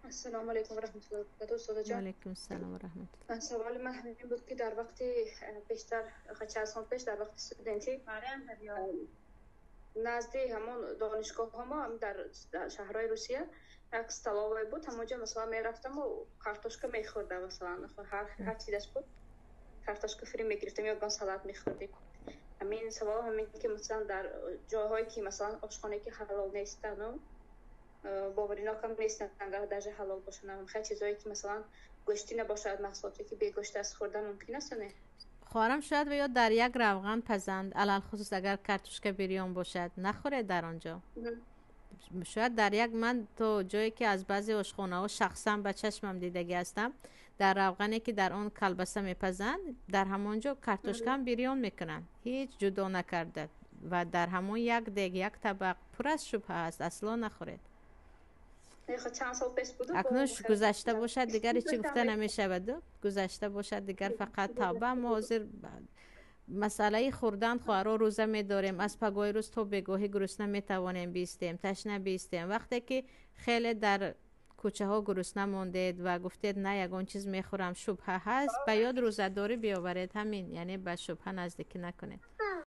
Ассалому алайкум ва раҳматуллоҳи ва баракатуҳ, устодаҷон. Ва алайкум ассалом ва раҳматуллоҳ. Саволи ман ҳамин буд, ки дар вақти пештар, чанд сол пеш, дар вақти студентӣ назди ҳамон донишгоҳҳо мо дар шаҳрҳои Русия як столовая буд. Ҳамонҷо, масалан, мерафтаму картошка мехӯрдам, масалан, ҳар чизаш буд, картошка фри мегирифтам ё гон салат мехӯрдем. Ҳамин савол ҳамин ки, масалан, дар ҷойҳое ки, масалан, ошхонае ки ҳалол нестану боваринокам нестанд, агар даже ҳалол бошанд, хеле чизҳое ки, масалан, гӯштӣ набошад, маҳсулоте ки бегӯшт аст, хӯрдан мумкин аст ё не? Хоҳарам, шояд ва ё дар як равған пазанд, алалхусус агар картошка бирён бошад, нахӯред дар он ҷо. Шояд дар як, ман то ҷое ки аз баъзе ошхонаҳо шахсан ба чашмам дидагӣ ҳастам, дар равғане ки дар он колбаса мепазанд, дар ҳамон ҷо картошкаам бирён мекунанд, ҳеҷ ҷудо накарда, ва дар ҳамон як дег, як табақ. Пур аз шубҳа аст, асло нахӯред. Чанд сол пеш буд. Акнун гузашта бошад, дигар ҳечи гуфта намешаваду, гузашта бошад, дигар фақат тавба. Мо ҳозир масъалаи хӯрдан, хоҳаро, рӯза медорем, аз пагоҳи рӯз то бегоҳӣ гурусна метавонем биистем, ташна биистем. Вақте ки хеле дар кӯчаҳо гурусна мондед ва гуфтед: «На, ягон чиз мехӯрам», шубҳа ҳаст, ба ёд рӯзадорӣ биёваред, ҳамин, яъне ба шубҳа наздикӣ накунед.